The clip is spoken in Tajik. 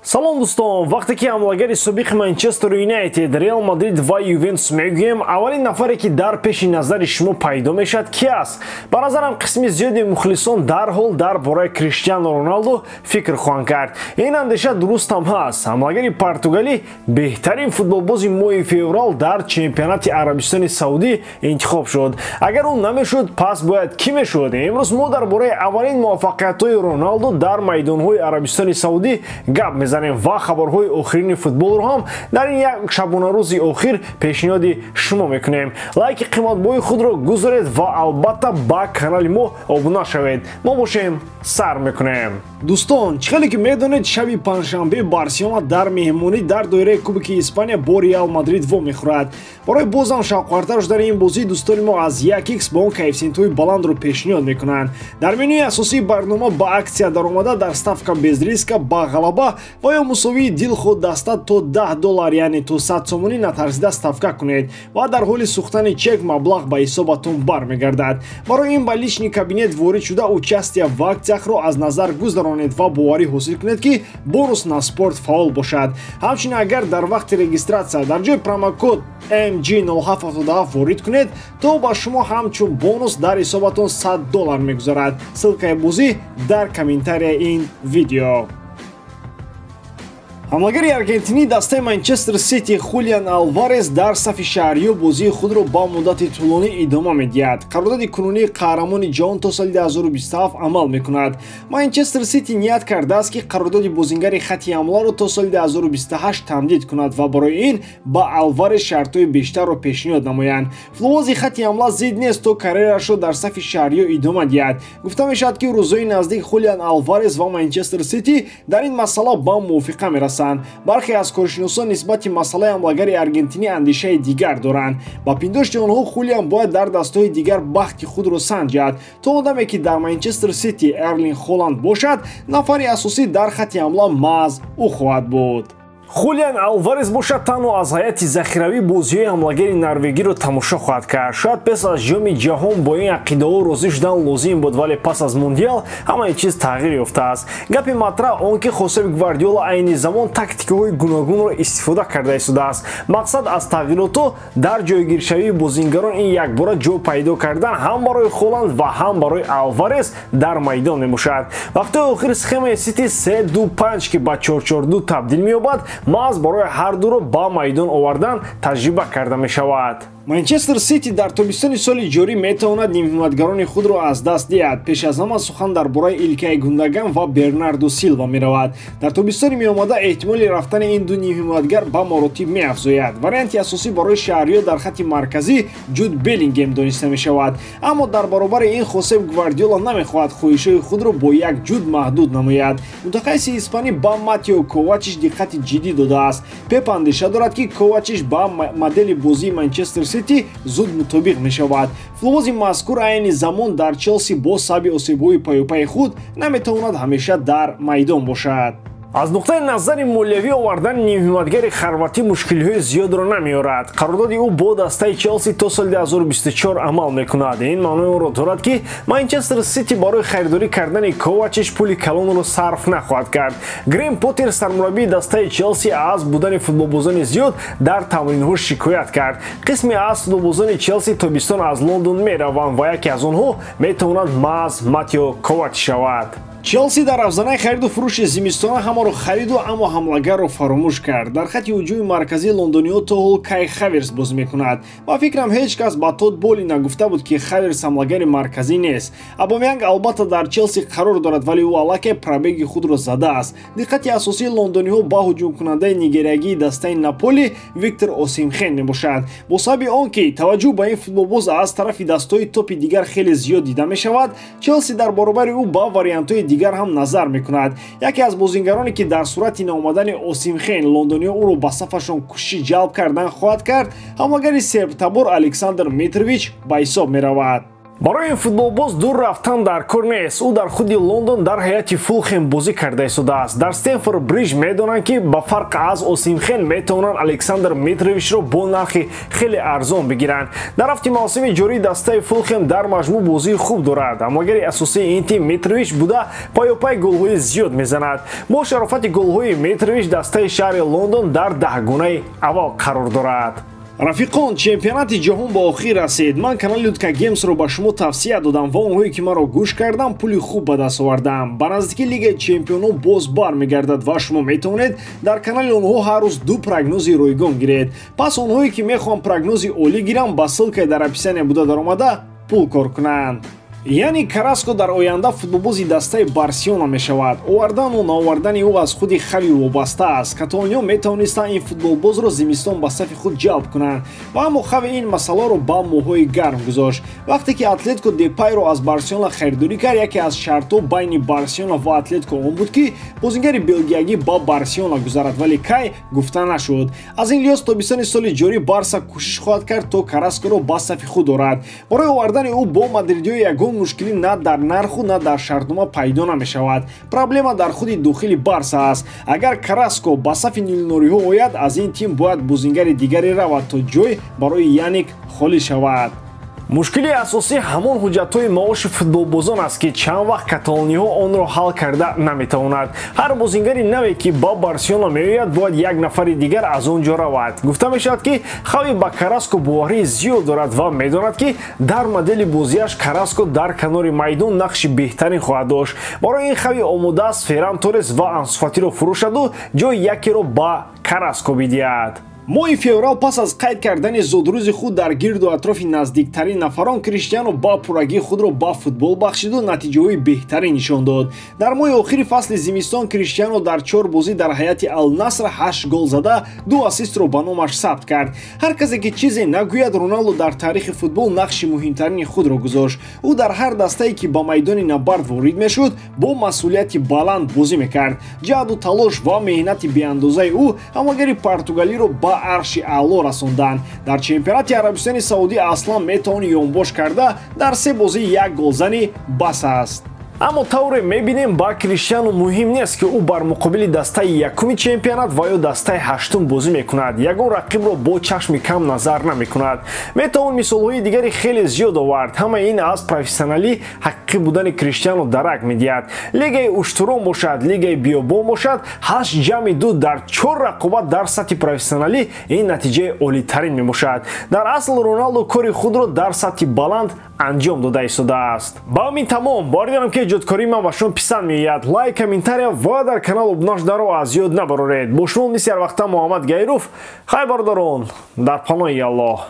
Салом, дӯстон! Вақте ки ҳамлагари собиқи Манчестер Юнайтед, Реал Мадрид ва Ювентус мегӯем, аввалин нафаре, ки дар пеши назари шумо пайдо мешавад, ки аст? Ба назарам, қисми зиёди мухлисон дарҳол дар бораи Криштиану Роналду фикр хоҳанд кард. Ин андеша дурустам ҳаст. Ҳамлагари португалӣ беҳтарин футболбози моҳи феврал дар чемпионати Арабистони Саудӣ интихоб шуд. Агар ӯ намешуд, пас бояд кӣ мешуд? Имрӯз мо дар бораи аввалин муваффақиятҳои Роналду дар майдонҳои Арабистони Саудӣ гап мезанем ва хабарҳои охирини футболро ҳам дар ин як шабонарӯзи охир пешниҳоди шумо мекунем. Лайки қиматбоҳои худро гузоред ва албатта ба канали мо обуна шавед. Мо бошем, сар мекунем. Дӯстон, чӣ хеле ки медонед, шаби панҷшанбе Барселона дар меҳмонӣ дар доираи Кубки Испания бо Реал Мадрид вомехӯрад. Барои бозам шавқовартар шудани ин бозӣ, дӯстони мо аз 1x бо он коэффисиентҳои баландро пешниҳод мекунанд. Дар менюи асосии барнома ба акция даромада, дар ставка без риска ба ғалаба ва ё мусовии дилхоҳ даста то 10 доллар, яъне то 100 сомонӣ, натарсида ставка кунед ва дар ҳоли сӯхтани чек маблағ ба ҳисобатон бармегардад. Барои ин ба личный кабинет ворид шуда, участие в акциях ро аз назар гузаронед ва боварӣ ҳосил кунед, ки бонус на спорт фаъол бошад. Ҳамчунин, агар дар вақти регистрация дар ҷои промокод MG0777 ворид кунед, то ба шумо ҳамчун бонус дар ҳисобатон 100 доллар мегузарад. Ссылка и бозӣ дар комментарияи ин видео. Ҳамлагари аргентинии дастаи Манчестер Сити Хулиан Алварес дар сафи шаҳриё бозии худро ба муддати тӯлонӣ идома медиҳад. Қарордоди кунунии қаҳрамони ҷаҳон то соли 2027 амал мекунад. Манчестер Сити ният кардааст, ки қарордоди бозингари хати ҳамларо то соли 2028 тамдид кунад ва барои ин ба Алварес шартҳои бештарро пешниҳод намоянд. Футболбози хати ҳамла зид нест, то карьерашро дар сафи шаҳриё идома диҳад. Гуфта мешавад, ки рӯзҳои наздик Хулиан Алварес ва Манчестер Сити дар ин масъала ба мувофиқа мерасанд. Бархе аз коршиносон нисбати масъалаи ҳамлагари аргентинӣ андешаи дигар доранд. Ба пиндошти онҳо, Хулиан бояд дар дастҳои дигар бахти худро санҷад. То одаме ки дар Манчестер Сити Эрлинг Холанд бошад, нафари асосӣ дар хати ҳамла маҳз ӯ хоҳад буд. Хулиан Алварес бошад, танҳо аз ҳайати захиравӣ бозиҳои ҳамлагари норвегиро тамошо хоҳад кард. Шояд пеш аз Ҷоми ҷаҳон бо ин ақидаҳо розӣ шудан лозим буд, вале пас аз мундиал ҳамаи чиз тағйир ёфтааст. Гапи матраҳ он, ки Хосеп Гвардиола айни замон тактикаҳои гуногунро истифода карда истодааст. Мақсад аз тағйиротҳо дар ҷойгиршавии бозингарон ин якбора ҷо пайдо кардан ҳам барои Холанд ва ҳам барои Алварес дар майдон мебошад. Вақтҳои охир схемаи Сити 3-2-5, ки ба 4-4-2 табдил меёбад, маҳз барои ҳар дуро ба майдон овардан таҷриба карда мешавад. Манчестер Сити дар тобистони соли ҷорӣ метавонад нимҳимоятгарони худро аз даст диҳад. Пеш аз ҳама сухан дар бораи Илкай Гундаган ва Бернардо Силва меравад. Дар тобистони меомада эҳтимоли рафтани ин ду нимҳимоятгар ба маротиб меафзояд. Варианти асосӣ барои шаҳриё дар хати марказӣ Ҷуд Беллингем дониста мешавад, аммо дар баробари ин Хосеп Гвардиола намехоҳад хоҳишҳои худро бо як Ҷуд маҳдуд намояд. Мутахассиси испанӣ ба Матео Ковачич диққати ҷиддӣ додааст. Пеп андеша дорад, ки Ковачич ба модели бозии Манчестер Сити зуд мутобиқ мешавад. Футболбози мазкур айни замон дар Челси бо сабаби осебҳои паюпайи худ наметавонад ҳамеша дар майдон бошад. Аз нуқтаи назари молиявӣ овардани нимҳимоятгари хорватӣ мушкилиҳои зиёдро намеорад. Қарордоди ӯ бо дастаи Челси то соли 2024 амал мекунад. Ин маънои онро дорад, ки Манчестер Сити барои харидорӣ кардани Ковачич пули калонро сарф нахоҳад кард. Грем Поттер, сармураббии дастаи Челси, аз будани футболбозони зиёд дар тамринҳо шикоят кард. Қисме аз футболбозони Челси тобистон аз Лондон мераванд ва яке аз онҳо метавонад маҳз Матео Ковачич шавад. Челси дар афзанаи хариду фурӯши зимистона ҳамаро хариду, аммо ҳамлагарро фаромӯш кард. Дар хати ҳуҷуми марказии лондониҳо то ҳол Кай Хаверс бозӣ мекунад. Ба фикрам, ҳеҷ кас ба Тод Боли нагуфта буд, ки Хаверс ҳамлагари марказӣ нест. Абомянг албатта дар Челси қарор дорад, вале ӯ аллакай пробег и худро задааст. Диққати асосии лондониҳо ба ҳуҷумкунандаи нигериягии дастаи Наполи Виктор Осимхен мебошад. Бо сабаби он ки таваҷҷӯҳ ба ин футболбоз аз тарафи дастҳои топи дигар хеле зиёд дида мешавад, Челси дар баробари ӯ ба вариантҳои дигар ҳам назар мекунад. Яке аз бозингароне, ки дар сурати наомадани Осимхен лондониҳо ӯро ба сафашон кӯшиши ҷалб кардан хоҳад кард, ҳамлагари сербтабор Александр Митрович ба ҳисоб меравад. Барои ин футболбоз дур рафтан дар кор нест. Ӯ дар худи Лондон дар ҳайати Фулхем бозӣ карда истодааст. Дар Стэнфорд Бриҷ медонанд, ки ба фарқ аз Осимхен метавонанд Александр Митровичро бо нархи хеле арзон бигиранд. Дар рафти мавсими ҷории дастаи Фулхем дар маҷмӯъ бозии хуб дорад. Амалгари асосии ин тим Митрович буда, пайопай голҳои зиёд мезанад. Бо шарофати голҳои Митрович дастаи шаҳри Лондон дар даҳгунаи аввал қарор дорад. Рафиқон, чемпионати ҷаҳон ба охир расид. Ман канали Лутка Геймсро ба шумо тавсия додам ва онҳое ки маро гӯш кардам, пули хуб ба даст овардам. Ба наздикӣ Лигаи чемпионон боз бармегардад ва шумо метавонед дар канали онҳо ҳар рӯз ду прогнози ройгон гиред. Пас онҳое ки мехоҳанд прогнози олӣ гиранд, ба ссылкаи дар описания буда даромада пул кор кунанд. Яъне Караско дар оянда футболбози дастаи Барселона мешавад. Овардану наовардани ӯ аз худи Хави вобаста аст. Каталониё метавонистанд ин футболбозро зимистон ба сафи худ ҷалб кунанд, ва аммо Хави ин масъаларо ба моҳҳои гарм гузошт. Вақте ки Атлетико Депайро аз Барселона харидорӣ кард, яке аз шартҳо байни Барселона ва Атлетико он буд, ки бозигари белгиягӣ ба Барселона гузарад, вале кай гуфта нашуд. Аз ин лиҳоз тобистони соли ҷорӣ Барса кӯшиш хоҳад кард, то Караскоро ба сафи худ орад. Барои овардани ӯ бо мадридиё ягон мушкилӣ на дар нарху на дар шартнома пайдо намешавад. Проблема дар худи дохили Барса аст. Агар Караско ба сафи нилнориҳо ояд, аз ин тим бояд бозингари дигаре равад, то ҷой барои Яник холӣ шавад. Мушкили асосӣ ҳамон ҳуҷҷатҳои маоши футболбозон аст, ки чанд вақт каталониҳо онро ҳал карда наметавонад. Ҳар бозингари наве ки ба Барселона меояд, бояд як нафари дигар аз он ҷо равад. Гуфта мешавад, ки Хави ба Караско боварии зиёд дорад ва медонад, ки дар модели бозиаш Караско дар канори майдон нақши беҳтарин хоҳад дошт. Барои ин Хави омода аст Ферран Торрес ва Ансу Фатиро фурӯшаду ҷои якеро ба Караско бидиҳад. Моҳи феврал пас аз қайд кардани зодрӯзи худ дар гирду атрофи наздиктарин нафарон, Криштиану ба пуррагии худро ба футбол бахшиду натиҷаҳои беҳтарин нишон дод. Дар моҳи охири фасли зимистон Криштиану дар 4 бозӣ дар ҳайати Ал-Наср 8 гол зада, 2 ассистро ба номаш сабт кард. Ҳар касе ки чизе нагӯяд, Роналду дар таърихи футбол нақши муҳимтарини худро гузошт. Ӯ дар ҳар дастае ки ба майдони набард ворид мешуд, бо масъулияти баланд бозӣ мекард. Ҷаҳду талош ва меҳнати беандозаи ӯ ҳамагари португалиро ба арши аъло расонданд. Дар чемпионати Арабистони Саудӣ аслан метавон ёнбош карда, дар 3 бозӣ як голзанӣ бас аст. Аммо тавре мебинем, ба Криштиану муҳим нест, ки ӯ бар муқобили дастаи якуми чемпионат ва ё дастаи ҳаштум бозӣ мекунад. Ягон рақибро бо чашми кам назар намекунад. Метавон мисолҳои дигари хеле зиёд овард. Ҳамаи ин аз профессионалӣ ҳақиқӣ будани Криштиану дарак медиҳад. Лигаи уштурон бошад, лигаи биёбон бошад, 8-2 дар 4 рақобат дар сатҳи профессионалӣ ин натиҷаи олитарин мебошад. Дар асл Роналду кори худро дар сатҳи баланд анҷом дода истодааст. Ба ҳамин тамом. Боварӣ дорам, ки эҷодкории ман ба шумо писанд меояд. Лайк, комментария ва дар канал обуна шударо аз ёд набароред. Бо шумо мисли ҳар вақта Муҳаммад Гаиров. Хайр бародарон, дар паноҳи Аллоҳ.